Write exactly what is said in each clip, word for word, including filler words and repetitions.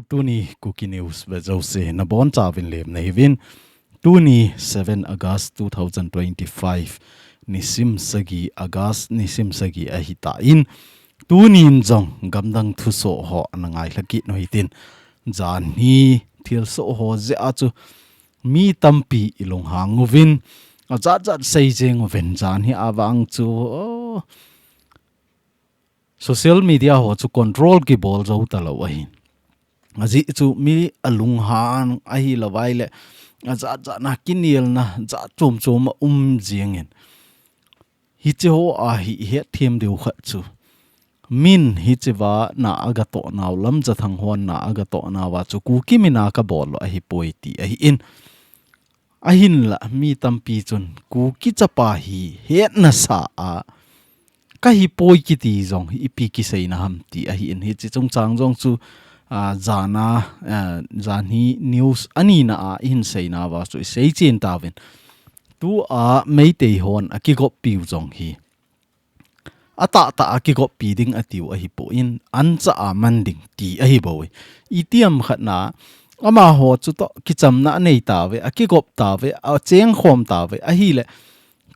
Tuni Kuki News ve jouse nabonchauvin lemna hiuvin. Tuni seven August two thousand twenty-five, nisim sagi, August nisim sagi ahitan, tunin jong gamdang thusoh ho nangailha kit uhitin. Janhi thilsoh ho jeh a chu mi tampi ilunghang uvin, ajat jat seijeng uvin, janhi avang chu, oh, social media ho chu control kibol jou talou ahin. Ajeh chu mi alunghang ahilouva ahile, ajat jat na kinelna jat chom chom aum jengin. Hiche ho a hi ihet them diu khat chu, min hichea na agatoh nau, Lamjathang hon na agatoh nauva chu Kuki mina kabol u ahipoi ti ahin. Ahinla mi tampi chun Kuki chapa hi hetna sa a kahipoi kiti jong hi ipi kiseina ham ti ahin. Hiche chungchang jong chu, ah, jana, ah, janhi news anina a ihin seinauva chu iseichen tauvin. Tua Meitei hon akigoppiu jong hi atahtah a kigoppi ding atiu ahipon, ancha a man ding ti ahibouve. Itiham khat na, amaho chutoh kichamna anei tauve, akigop tauve, achengkhom tauve, ahile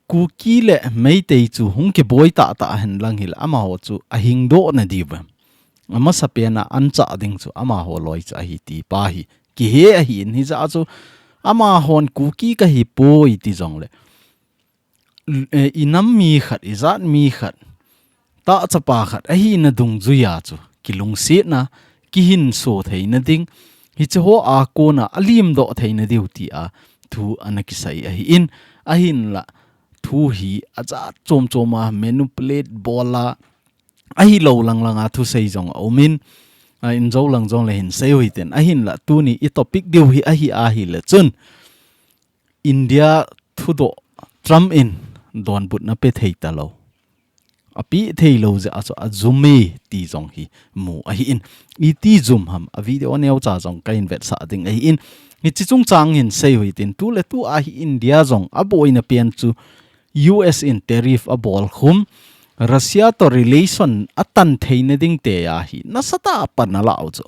Kuki le Meitei chu hung kiboi tahtah hen lang hile, amaho chu ahingdoh nadiuve. Amasapen a ancha ding chu amaho loi chu ahi ti pa hi kihe ahin, hijeh a chu amahon Kuki kahipoi ti jongle, eh, inam mi khat, ijat mi khat, tahchapa khat ahina dungjuia chu kilungsetna, kihinso theina ding, hiche ho a kona alimdoh theina diu tia thu ana kisei ahin. Ahinla thu hi ajat chom chom a manipulate bol a, ahilou lang lang a thusei jong aumin, ah, injou lang jongle hin sei uhitin. Ahinla tuni itopic diu hi ahi ahile chun, India thudoh, Trump in donbutna pe thei talou, ape thei lou jeh a chu ajume ti jong hi mu ahin. Iti jum ham, a video neocha jong kahin vetsah ding ahin. Hiche chungchang hin sei uhitin, tuletu a hi India jong aboina pen chu U S in tariff abol khum, Russia toh relation atan theina ding tia hi nasatah a pan alah u chu.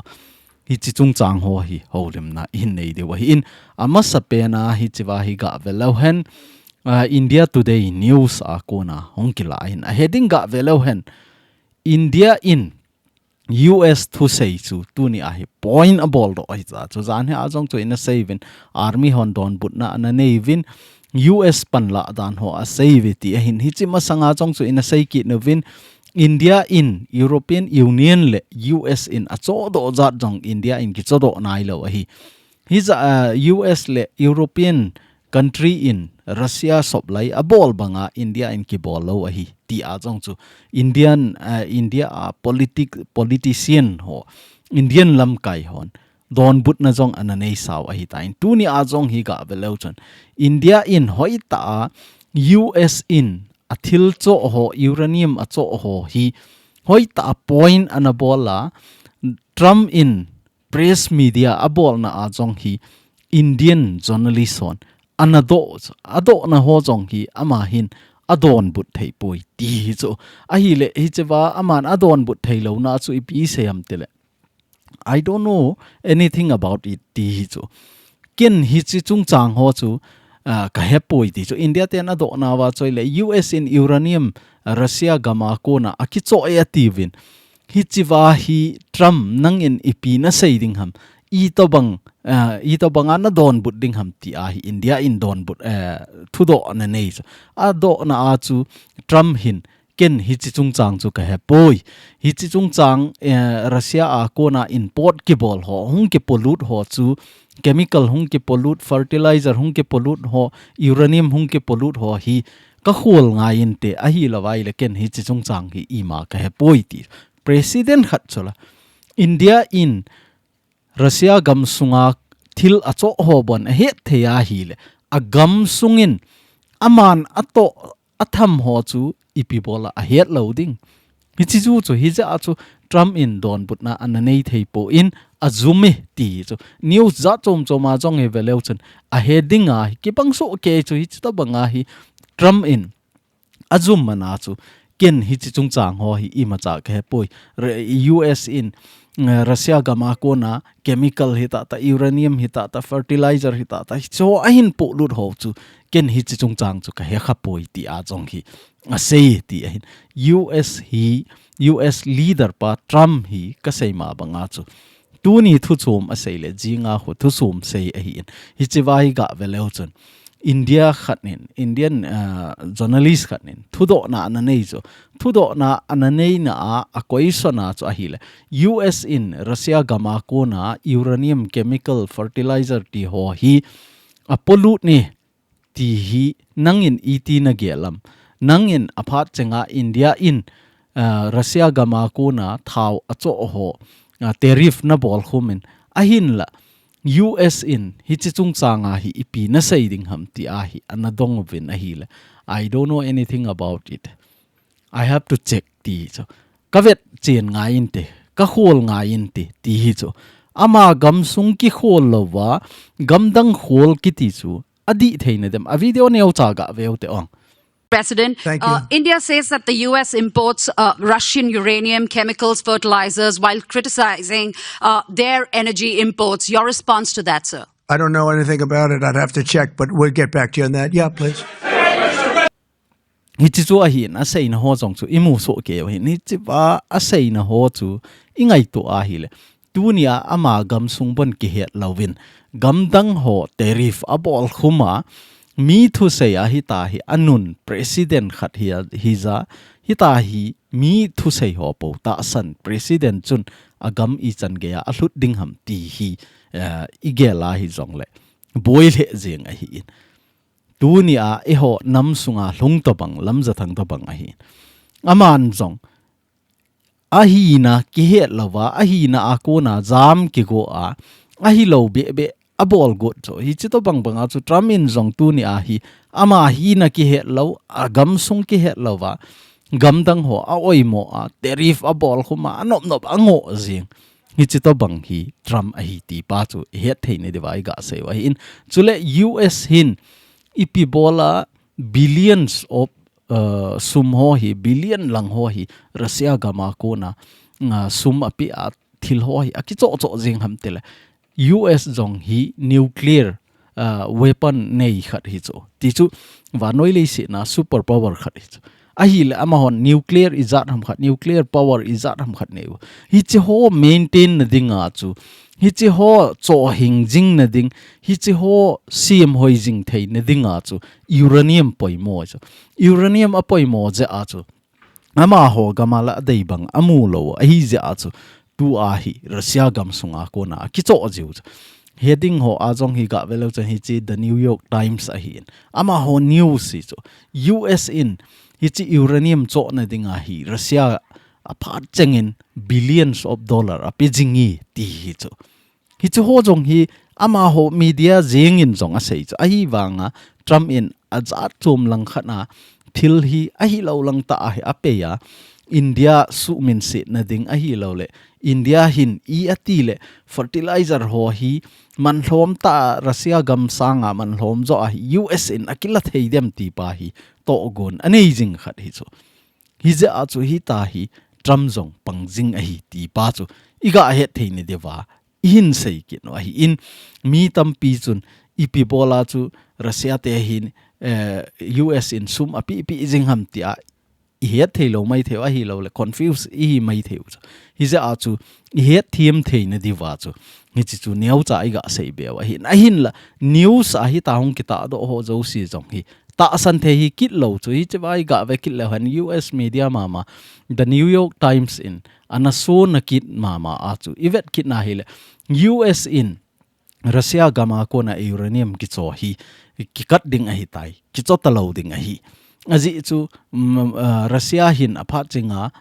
Hiche chungchang ho hi houlimna ihin nei diu ahin. Amasapen a hichea hi gah ve leu hen, ah, India Today News a kona hung kila ahin. A heading gah ve leu hen, India in U S thusei chu tuni a hi point abol doh ahi cha chu, janhi a jong chu ina sei uvin, army hon donbutna ana nei uvin, U S panlah dan ho asei uve ti ahin. Hiche masanga jong chu ina sei kit uvin, India in European Union le U S in achohdoh jat jong India in kichohdoh nailou ahi. Hijeh a U S le European country in Russia soplai abol banga India in kibol lou ahi tia jong chu Indian, ah, India a politic, politician ho, Indian lamkai hon donbutna jong ana nei sau ahitan. Tuni a jong hi gah ve leu chun, India in hoitah a U S in athil choh ho, uranium achoh ho hi hoitah a point ana bol a, Trump in press media abolna a jong hi Indian journalist hon ana doh, adohna ho jong hi ama hin adonbut thei poi ti hi chu. Ahile hichea aman adonbut thei louna chu ipi sei ham tile, I don't know anything about it ti hi chu. Ken hiche chungchang ho chu, ah, kahe poi ti chu. India ten adoh nauva chu ahile U S in uranium, ah, Russia gam a kona akichoh e ati uvin. Hichea hi Trump nangin ipi nasei ding ham, itobang, ah, itobang a nadonbut ding ham tia hi India in donbut, eh, thudoh ana nei chu. Adohna a chu Trump hin, ken hiche chungchang chu kahe poi. Hiche chungchang, eh, Russia a kona import kibol ho, hung kipollute ho chu, chemical hung kipollute, fertilizer hung kipollute ho, uranium hung kipollute ho hi kakhol ngai inte, ahilouva ahile ken hiche chungchang hi ima kahe poi ti. President khat chu la, India in Russia gam sunga thil achoh ho bon ahet thei ahile, agam sungin aman atoh atham ho chu ipi bol a ahet lou ding. Hiche chu chu, hijeh a chu Trump in donbutna ana nei thei pon, ajume ti chu. News jat chom chom a jong hi ve leu chun, a heading a hi kibang soh kei chu, hiche tobang a hi Trump in ajum man a chu, ken hiche chungchang ho hi imacha kahe poi. Re-, U S in eh, Russia gam a kona chemical hi tata, uranium hi tata, fertilizer hi tata, hiche ho ahin polut ho chu, ken hiche chungchang chu kahe khapoi ti a jong hi asei ti ahin. U S hi, U S leader pa Trump hi kasei ma banga chu, tuni thuchom asei le, jinga khu thuchom sei ahin. Hiche va hi gah ve leu chun, India khat in, Indian, ah, journalist khat in thudohna ana nei chu. Thudohna ana neina a, a question a chu ahile, U S in Russia gam a kona uranium, chemical, fertilizer ti ho hi a polut ne ti hi nangin iti nagel am? Nangin aphat chenga India in, ah, Russia gam a kona thao achoh ho, ah, tariff nabol khum in, ahinla U S in hiche chungchang a hi ipi nasei ding ham ti a hi ana dong uvin ahile, "I don't know anything about it. I have to check," ti chu. Kavet chen ngai inte, kakhol ngai inte ti hi chu. Ama gamsung kikhol louva, gamdang khol kiti chu adih theina dem? A video neocha gah ve ute ong. President, Thank you. Uh, India says that the U S imports, uh, Russian uranium, chemicals, fertilizers, while criticizing, uh, their energy imports. Your response to that, sir? I don't know anything about it. I'd have to check, but we'll get back to you on that. Yeah, please. Hiche chu ahin, aseina ho jong chu imu soh kei u ahin. Hiche va aseina ho chu ingaito ahile, tunia ama gamsung bon kihet louvin, gamdang ho tariff abol khum a, mi thusei a hita hi anun president khat hi a, hija, hita hi mi thusei ho po tahsan president chun agam ichan geiya alhut ding ham ti hi, eh, igel a hijongle, boi lheh jeng ahin. Tunia eiho nam sunga lhung tobang, Lamjathang tobang ahi. Aman jong ahina kihet louva, ahina a kona jam kigo a, ahilou behbeh abol got chu. Hiche tobang banga chu Trump in jong tunia hi ama hina kihet lou, agamsung kihet louva, gamdang ho a-oimo a, tariff abol khum a, anop nop angoh jing. Hiche tobang hi Trump ahi ti pa chu ihet thei nadiuva iga sei u ahin. Chule U S hin ipi bola billions of, uh, sum ho hi, billion lang ho hi Russia gam a kona, uh, sum apeh a, thil ho hi akichoh choh jing ham tile, U S jong hi nuclear, uh, weapon nei khat hi chu. Ti chu vannoi leiset a super power khat hi chu. Ahile amahon nuclear ijat ham khat, nuclear power ijat ham khat nei u. Hiche ho maintain nading a chu, hiche ho chohhing jing nading, hiche ho semhoi jing thei nading a chu uranium poimo chu. Uranium apoimo jeh a chu amaho gam a la adei bang amu lou ahi jeh a chu, tua hi Russia gamsunga kona akichoh jiu chu. Heading ho a jong hi ga ve leu chun hiche The New York Times ahin. Amaho news hi chu. U S in hiche uranium chohna dinga hi Russia aphat chengin billions of dollar ape jing e ti hi chu. Hiche ho jong hi amaho media jengin jong asei chu. Ahivanga Trump in ajat chom lang khat a thil hi ahilou lang tah a hi apei a, India suhminsetna ding ahilouleh India hin i ati le fertilizer ho hi manlhom tah a Russia gam sanga manlhom joh a hi U S in akila thei dem ti pa hi tohgon anei jing khat hi chu. Hijeh a chu hita hi Trump jong pang jing ahi ti pa chu iga het thei nadiuva ihin sei kit u ahin, mi tampi chun ipi bola chu Russia te hin, eh, U S in sum ape pe jing ham tia ihet thei lou maithei u ahilouleh confuse ihi maithei u chu. Hijeh a chu ihet them thei nadiuva chu hiche chu neocha iga sei be u ahin. Ahinla news a hita hung kitahdoh ho jouse jong hi tahsan thei hi kit lou chu, hiche va iga ve kit leu hen U S media mama, The New York Times in ana sona kit mama a chu ivet kit na hile, U S in Russia gam a kona uranium kicho hi kikat ding ahitai, kicho talou ding ahi. Ajeh chu, mm, ah, Russia hin aphat chenga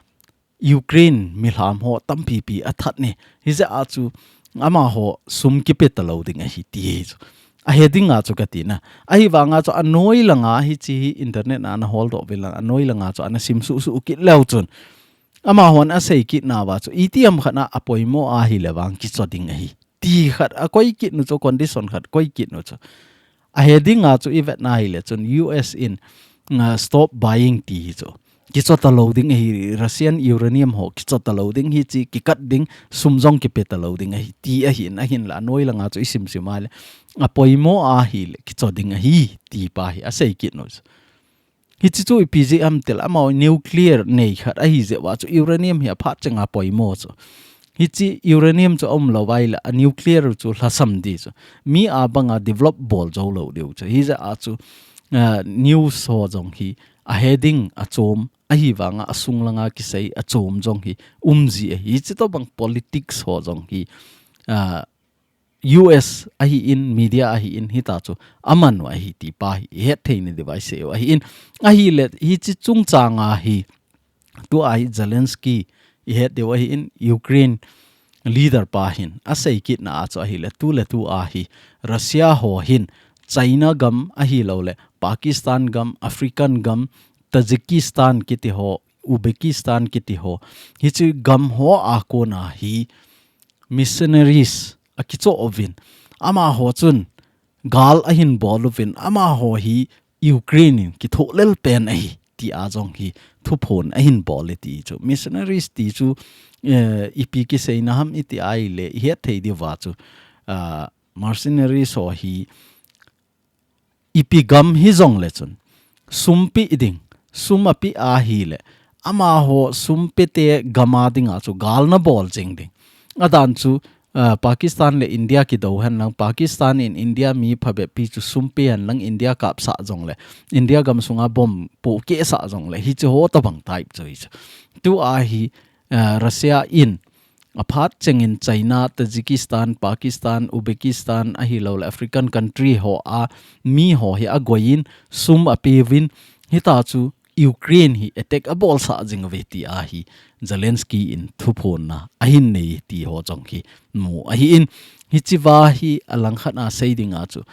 Ukraine milham ho tampi pi athat ne. Hijeh a chu amaho sum kipe talou ding ahi ti hi chu. Ahe dinga chu kati na. Ahivanga chu anoi langa hiche hi internet a ana holdoh uvin lang, anoi langa chu ana sim suh suh kit leu chun, amahon asei kit nauva chu itiham khat a apoimo ahile vang kicho ding ahi ti khat akoi kit nu chu, condition khat koi kit nu chu. Ahe dinga chu ivet na hile chun U S in, ah, stop buying ti hi chu. kichota lou ding ahi, Russian uranium ho kichota lou ding ahi, hiche kikat ding, sum jong kipe talou ding ahi, ti ahin, ahinla anoi langa chu isim sim a le, apoimo ahile kicho ding ahi, ti pa hi asei kit u chu. Hiche chu ipi jeh ham itile, amau nuclear nei khat ahi jeh uva chu uranium hi aphat chenga poimo chu. Hiche uranium chu aum lou uva ahile, a nuclear chu lhasam ding chu. Mi a banga develop bol jou lou diu chu. Hijeh a chu, ah, news ho jong hi a heading achom, ahivanga asung langa kisei achom jong hi um ji ahi. Hiche tobang politics ho jong hi, ah, U S ahin, media ahin, hitia chu aman u ahi ti pa hi ihet thei na diu ahi, sei u ahin. Ahile, hiche chungchanga hi, tua hi Zelensky ihet diu ahin, Ukraine leader pa hin asei kit na a chu ahile, tu le tu a hi Russia ho hin China gam ahilouleh Pakistan gam, African gam, Tajikistan kiti ho, Uzbekistan kiti ho, hiche gam ho a kona hi missionaries akichoh uvin, amaho chun gal ahin bol uvin, amaho hi Ukraine in kithoh lel pen ahi, tia jong hi thuphon ahin bol e ti chu. Missionaries ti chu, eh, ipi kiseina ham iti ahile, ihet thei diu va chu, ah, mercenaries ho hi ipi gam hijongle chun, sum pe ding, sum ape ahile, amaho sum pete gam a dinga chu gal na bol jing ding. Adan chu, ah, Pakistan le India kidou hen lang, Pakistan in India mi phabep pi chu sum pe hen lang, India kapsah jongle, India gam sunga bomb pohkeh sah jongle, hiche ho tobang type chu hichu. Tua hi, ah, Russia in aphat chengin China, Tajikistan, Pakistan, Uzbekistan ahilouleh African country ho a mi ho hi agoiyin, sum apeuvin, hitia chu Ukraine hi attack abolsah jing uve tia hi Zelensky in thuphonna ahin nei ti ho jong hi mu ahin, hichea hi alangkhat a sei dinga chu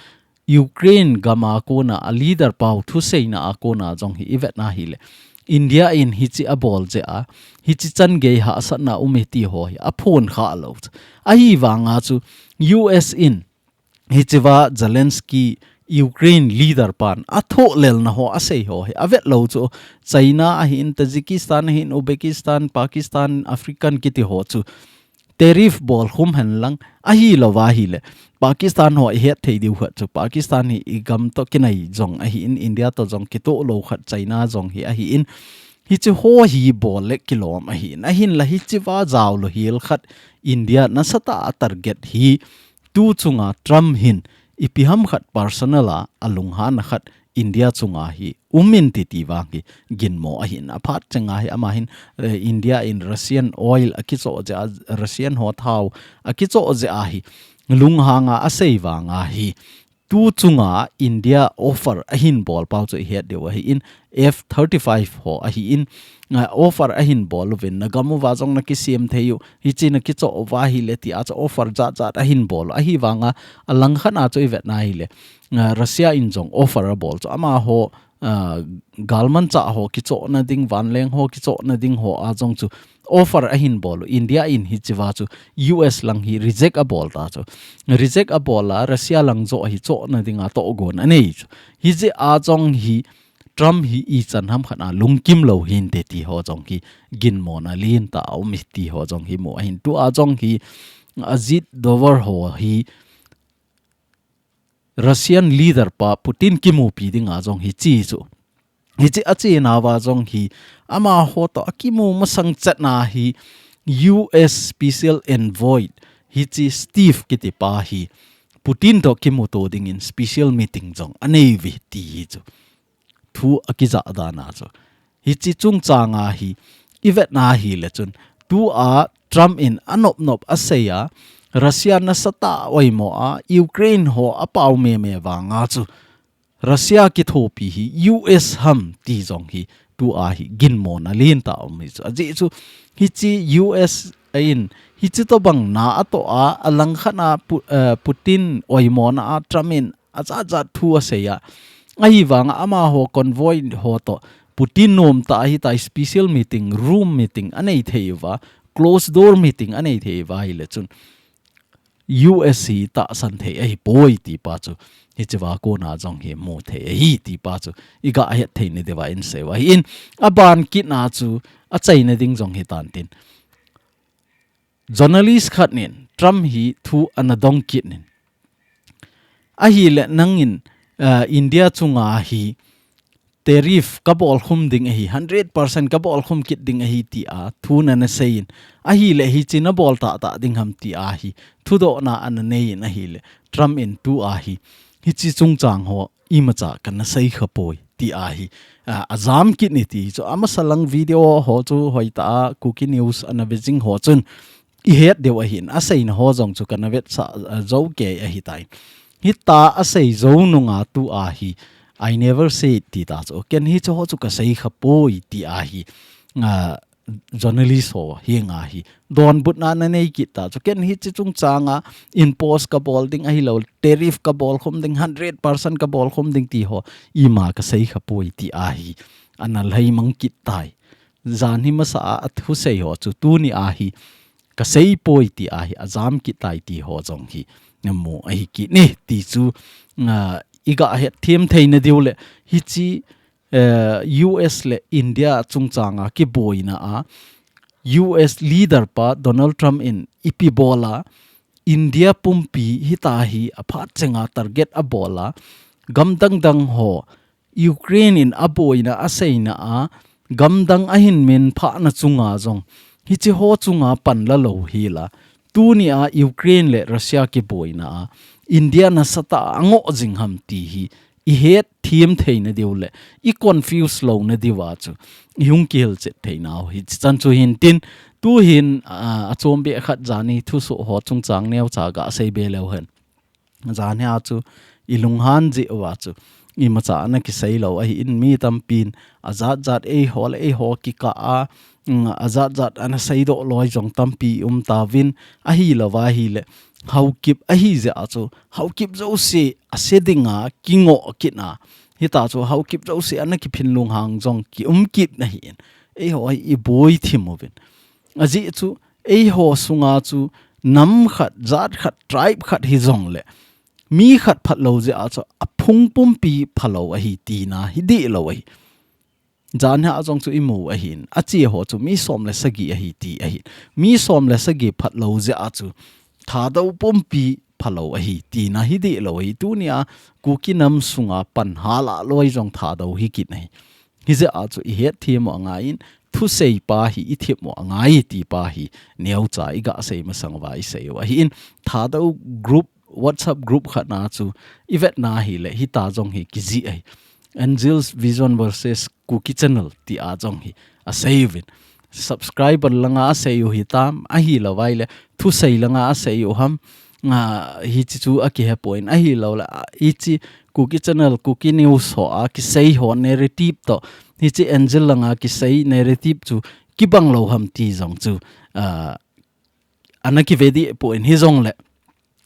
Ukraine gam a kona a leader pau thuseina a kona jong hi ivet na hile, India in hiche abol jeh a, hiche chan gei hahsatna um e ti ho hi aphon kha lou. Ahivanga chu U S in hichea Zelensky Ukraine leader pan athoh lelna ho asei ho hi avet lou chu, China ahin, Tajikistan ahin, Uzbekistan, Pakistan, African kiti ho chu tariff bol khum hen lang, ahilou va ahile, Pakistan ho ihet thei diu khat chu, Pakistan hi igam to kinai jong ahin, India to jong kitoh lou khat, China jong hi ahin, hiche ho hi bol le kilom ahin, ahinla hichea jaolou hel khat India nasatah a target hi, tu chunga Trump hin ipi ham khat personal a alunghanna khat India chunga hi um inte ti vang hi ginmo ahin, aphat chenga hi ama hin, eh, India in Russian oil akichoh jeh a, Russian ho thao akichoh jeh a hi lunghanga asei vanga hi, tu chunga India offer ahin bol pau chu ihet diu ahin, F thirty-five ho ahin, ah, offer ahin bol uvin, nagam uva jong nakisem thei u, hiche nakichoh uva ahile tia chu offer jat jat ahin bol u. Ahivanga alangkhat a chu ivet na hile, ah, Russia in jong offer abol chu, amaho, ah, galmanchah ho kichohna ding, vanleng ho kichohna ding ho a jong chu offer ahin bol u. India in hichea chu U S lang hi reject abol ta chu. Reject abol a, Russia lang joh hi chohna dinga tohgon anei chu. Hijeh a jong hi Trump hi ichan ham khat a lungkim lou hinte ti ho jong hi ginmona lentah a um e ti ho jong hi mu ahin, tua jong hi Ajit Doval ho hi Russian leader pa Putin kimupi dinga jong hi che chu. Hiche achena uva jong hi amaho to akimu masang chetna hi U S special envoy hiche Steve kiti pa hi Putin to kimuto dingin special meeting jong anei uve ti hi chu. Thu akijah dan a chu. Hiche chungchanga hi ivet na hile chun, tua Trump in anop nop asei a, Russia nasatah a oimo a, Ukraine ho apao meme vanga chu Russia kithopi hi U S ham ti jong hi tua hi ginmona lentah a um hi chu. Ajeh chu hiche U S in hiche tobang na atoh a, alangkhat a Pu-, eh, Putin oimona a Trump in ajat jat thu asei a. Ahivanga amaho convoy ho to Putin nomtah a hitia special meeting, room meeting anei thei uva, closed door meeting anei thei uva ahile chun, U S hi tahsan thei ahipoi ti pa chu, hiche va kona jong hi mu thei ahi ti pa chu, i gah het thei na diuva in sei u ahi in, aban kit na chu, achaina ding jong hi tan tin. Journalist khat nin, Trump hi thu ana dong kit nin. Ahile nangin, ah, India chunga hi tariff ka bolkhum ding ahi, hundred percent ka bolkhum kit ding ahi tia thu nana seiyin. Ahile hiche na bol tahtah ding ham tia hi thudohna ana neiyin ahile. Trump in tua hi, hiche chungchang ho imacha kana sei khapoi tia hi, ah, ajam kit ni ti chu. Amasa lang video ho chu hoitah a Kuki News ana ve jing ho chun i het diu ahin, aseina ho jong chu kana vetsah, ah, jou kei ahitai. Hita asei jou nunga tua hi, "I never say it," ti ta chu. Ken hiche ho chu ka sei khapoi tia hi, ah, journalist ho henga hi donbutna ana nei kit ta chu. Ken hiche chungchanga impose ka bol ding ahilou, tariff ka bolkhum ding, hundred percent ka bolkhum ding ti ho ima ka sei khapoi tia hi ana lhaimang kit tai. Jan hi masa a athusei ho chu tuni a hi ka seipoi tia hi ajam kit tai ti ho jong hi namu ahi kit ni ti chu, ah, i gah het them thei na diu le hiche, eh, U S le India chungchanga kiboina a U S leader pa Donald Trump in ipi bola India pumpi hita hi aphat chenga target abola, gam dang dang ho Ukraine in aboina aseina a, gam dang ahin minphahna chunga jong hiche ho chunga pan la lou hila, tuni a Ukraine le Russia kiboina a India nasatah a angoh jing ham ti hi i het them thei na diu le i confuse lou na diuva chu i hung kihilchet thei nau hiche chan chu hin tin, tuhin, ah, achom beh khat jani thusoh ho chungchang neocha ga sei be leu hen. Jan hi a chu i lunghan jeh uva chu imacha ana kisei lou ahi in, mi tampin ajat jat eiho le eiho kikah a, mm, ajat jat ana seidoh loi jong tampi um tauvin, ahilouva ahile Haokip ahi jeh a chu Haokip jouse ase dinga kingoh kit na. Hita chu Haokip jouse ana kiphin lunghang jong kium kit na hi in. Eiho hi i boi thim uvin. Ajeh chu eiho sunga chu nam khat, jat khat, tribe khat hi jong le mi khat phalou jeh a chu aphung pumpi phalou ahi tina hi dihlou ahi. Jan hi a jong chu i mu ahin, ache ho chu mi som le sagi ahi ti ahin. Mi som le sagi phalou jeh a chu Thadou pumpi phalou ahi tina hi dihlou ahi. Tuni a Kuki nam sunga pan hala loi jong Thadou hi kit na hi. Hijeh a chu i het them u angai in, thusei pa hi i them u angai ti pa hi neocha i gah sei masang uva i sei u ahi in, Thadou group, WhatsApp group khat na chu i vet na hile hita jong hi kijih ahi. Angel's Vision versus Kuki Channel tia jong hi asei uvin. Subscriber langa asei u hitam, ahilouva ahile thusei langa asei u ham, ah, hiche chu akihe poi in, ahilou le, ah, hiche Kuki Channel, Kuki News ho a kisei ho narrative toh, hiche Angel langa kisei narrative chu kibang lou ham ti jong chu, ah, ana kive dih poi in, hijong le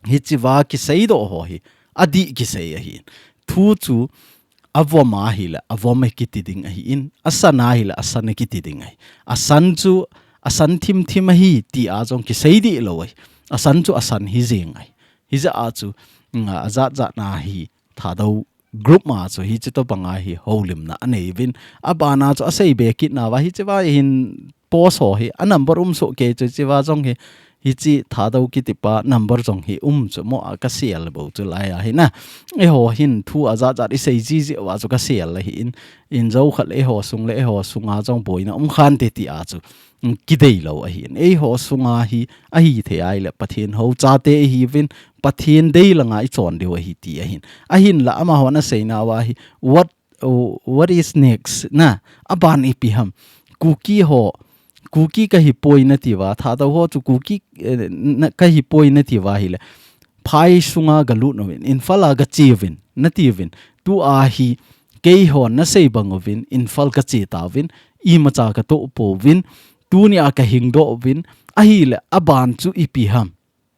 hiche va kiseidoh ho hi adih kisei ahi in. Thu chu avom ahile avom akiti ding ahi in, asan ahile asan akiti ding ahi. Asan chu asan thim thim ahi tia jong kisei dihlou ahi. Asan chu asan hi jeng ahi. Hijeh a chu, mm, ajat jat na hi Thadou group ma chu hiche tobanga hi houlimna anei uvin. Abana chu asei be kit nauva hiche va hin post ho hi a number um soh kei chu, hiche va jong hi, hiche Thadou kiti pa number jong hi um chu mo a ka share bou chu lai ahi na. Eiho hin thu ajat jat i sei jiji uva chu ka share ahi in, in jou khat le eiho sung le eiho sunga jong boina um khante tia chu, mm, kidei lou ahi in. Eiho sunga hi ahithei ahile Pathen hou chate ihiuvin, Pathen dei langa i chon diu ahi ti ahin. Ahinla amahon asei nauva hi, what, oh, what is next? Na, aban ipi ham. Kuki ho, Kuki kahi poi nati uva, Thadou ho chu Kuki, eh, na, kahi poi nati uva ahile, phai sunga galut uvin, Imphal a gache uvin, nati uvin. Tua hi, keihon nasei bang uvin, Imphal kache tauvin, imacha katoh pouvin, tunia kahing doh uvin, ahile, aban chu ipi ham.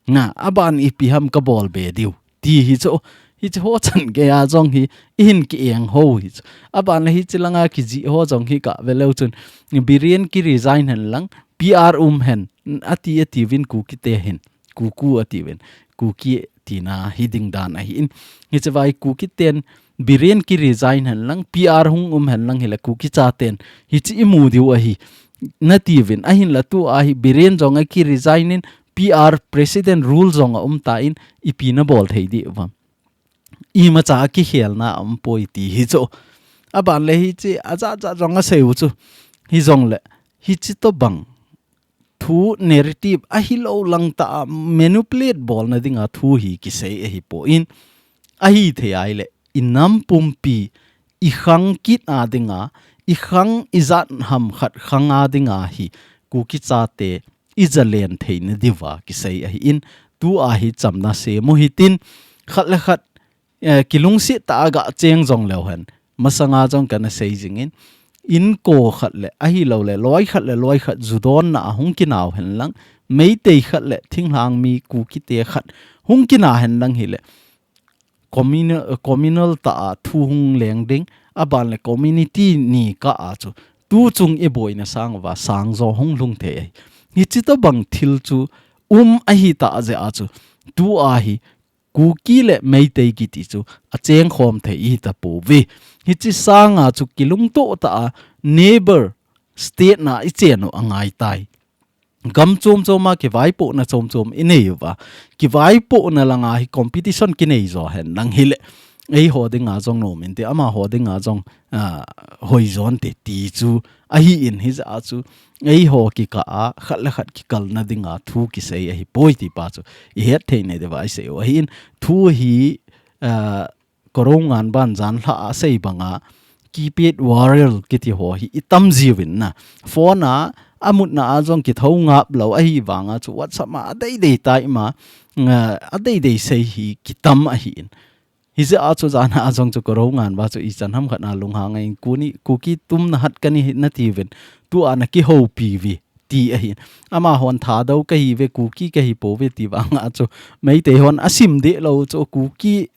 Na, aban ipi ham kabol be diu. Ti hi chu, hiche ho chan geiya jong hi, i hin ki-eng ho hi chu. Aban le hiche langa kijih ho jong hi kave leu chun, Biren ki resign hen lang, P R um hen, ati, ati uvin Kuki te hin. Kuku ati uvin. Kuki tina hi ding dan ahi in. Hiche vai Kuki ten Biren ki resign hen lang, P R hung um hen lang hile Kuki chaten hichi imu diu ahi. Nati vin ahin la tu ahi Biren jong a ki resign in P R president rule jong a um ta in ipi na bol thei di vam. Imacha a kikhelna a um poi ti hi chu. Aban le hichi, a ja ja jong a sei u chu. Hi jong le, hichi to bang. Thu narrative a hi lo lang ta a manipulate bol na ding a thu hi kisei ahi po in. Ahi thei ai le, i nam pumpi, i khang kit a ding a, i khang i jat ham khat khang a ding a hi, Kuki chate, i jalen thei na diva kisei ahi in, tu a hi chamna se mo hi tin, khat le khat, eh, kilungsi ta a ga cheng jong leu hen. Masanga jong kana sei jing in, in ko khat le, ahi lo le, loi khat le, loi khat judon na a hung kinau hen lang, Meitei khat le, thinghlang mi Kuki te khat, hung kina hen lang hile, communal, communal ta a thu hung leng ding, aban le community ni ka a chu, tu chung i boina sang va, sang jo hung lhung thei ahi. Hichi to bang thil chu, um ahi ta a je a chu, tu a hi, Kuki le Meitei kiti chu, a cheng khom thei i ta po ve. Hichi sang a chu, kilung to ta a, neighbor state na i chen u a ngai tai. Gam chom chom a kivaipohna chom chom i nei uva. Kivaipohna langa hi competition kinei jo hen lang hile. Ei ho dinga jong nom in te ama ho dinga jong, ah, hoi jon te ti chu ahi in hi ja chu. Ei ho kika a khat le khat kikalna dinga thu kisei ahi poi ti pa chu. I het thei nei diva i sei u ahi in thu hi, ah, Korounganban jan lha a sei banga, keypad warrior kiti ho hi i tam jiu in na. Phone a, a mutna a jong kithou ngap lo ahi vanga chu WhatsApp ma a dei dei tai ma, nga, a dei dei sei hi kitam ahi in. Hi ja a chu jan a jong chu Korounganba chu i chan ham khat na lunghang a in Kuni, Kuki tum na hat kani hi na ti vin. Tu a na kihoupi vi. Ti ahi. Ama hon Thadou ka hi ve, Kuki ka hi po ve ti vanga chu. Meitei hon a sim de lo chu Kuki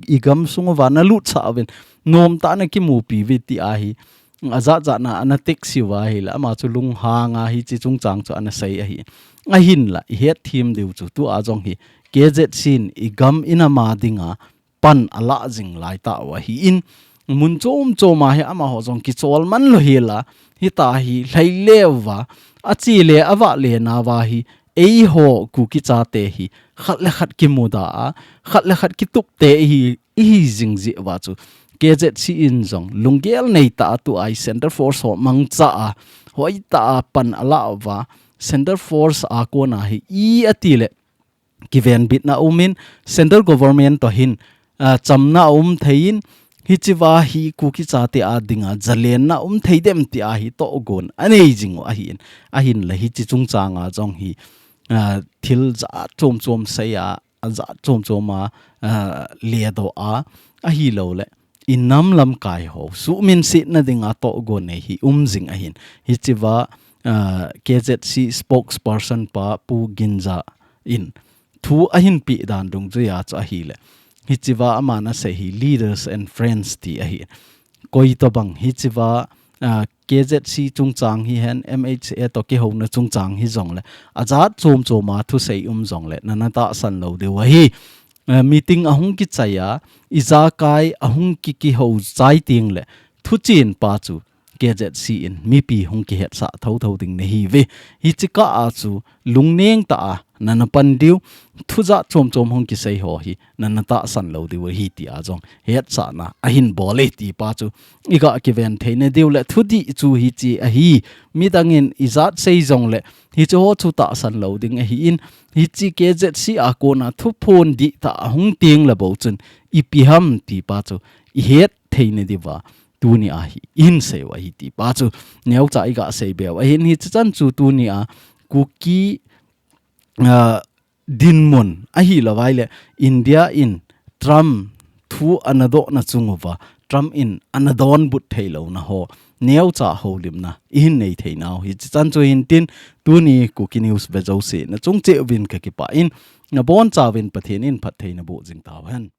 i gam sung uva na lut sa uvin. Nom ta na kimupi ve ti ahi. A ja ja na ana tek siu ahi la. Ama chu lunghang a hichi chungchang chu ana sei ahi. Ahin la, i het thim diu chu tu a jong hi. K Z C in i gam i nam a dinga pan a la jing lai ta u ahi in, mun chom chom a hi ama ho jong kichol man lo hi la, hi ta hi hlei leu va, a chi le a va le na va hi, ei ho Kuki chate hi, khat le khat kimuda a, khat le khat kitup te hi, i hi jing ji va chu. K Z C in jong, lunggel nei ta tu ai Center Force ho mangcha a, hoi ta a pan a la va, Center Force a kona hi, i a ti le, kivenbitna um in, central government to hin, ah, chamna um thei in, hichi va hi Kuki chate a dinga, jalenna um thei dem ti a hi to gon, a nei jing u ahi in, ahin la hichi chungchang a jong hi, ah, thil ja chom chom sei a, a ja chom chom a, ah, le do a, ahi lo le. I nam lamkai ho, suhminsetna dinga tohgon nei hi um jing ahin. Hichi va, ah, K Z C spokesperson pa Pu Ginza in thu ahin pi dan dungjuia chu ahi le. Hichi va ama na sei hi leaders and friends ti ahi. Koi to bang hichi va, ah, K Z C chungchang hi hen M H A to kihouna chungchang hi jong le. A jat chom chom a thusei um jong le. Nana tahsan lo deu ahi. Eh, meeting ahung kichai a, ijakai ahung ki, kihou chai ting le, thuchen pa chu K Z C in mipi hung kihetsah thotho ding nahi ve. Hichi ka a chu lungneng ta a, nana pan diu, thujat chom chom hung kisei ho hi, nana tahsan lo diu ahi ti a jong, hetsahna, ahin bol e ti pa chu, i ga kiven theina diu le, thudih chu hichi ahi, midang in ijat sei jong le, hichi ho chu tahsan lo ding ahi in, Hichi K Z C a kona thuphon dih ta ahung ting le bou chun ipi ham ti pa chu i het theina diva tuni a hi in sei u ahi ti pa chu neocha i ga sei beu ahin hichi chan chu tuni a Kuki, ah, dinmun ahi lo vai le India in Trump thu ana dohna chung uva Trump in ana donbut thei lo na ho neocha holimna i hin nei thei nau hichi chan chu hin tin Tuni Kuki News ve jouse na chung cheh uvin ka kipah in, na boncha uvin Pathen in phattheina boh jing tau hen.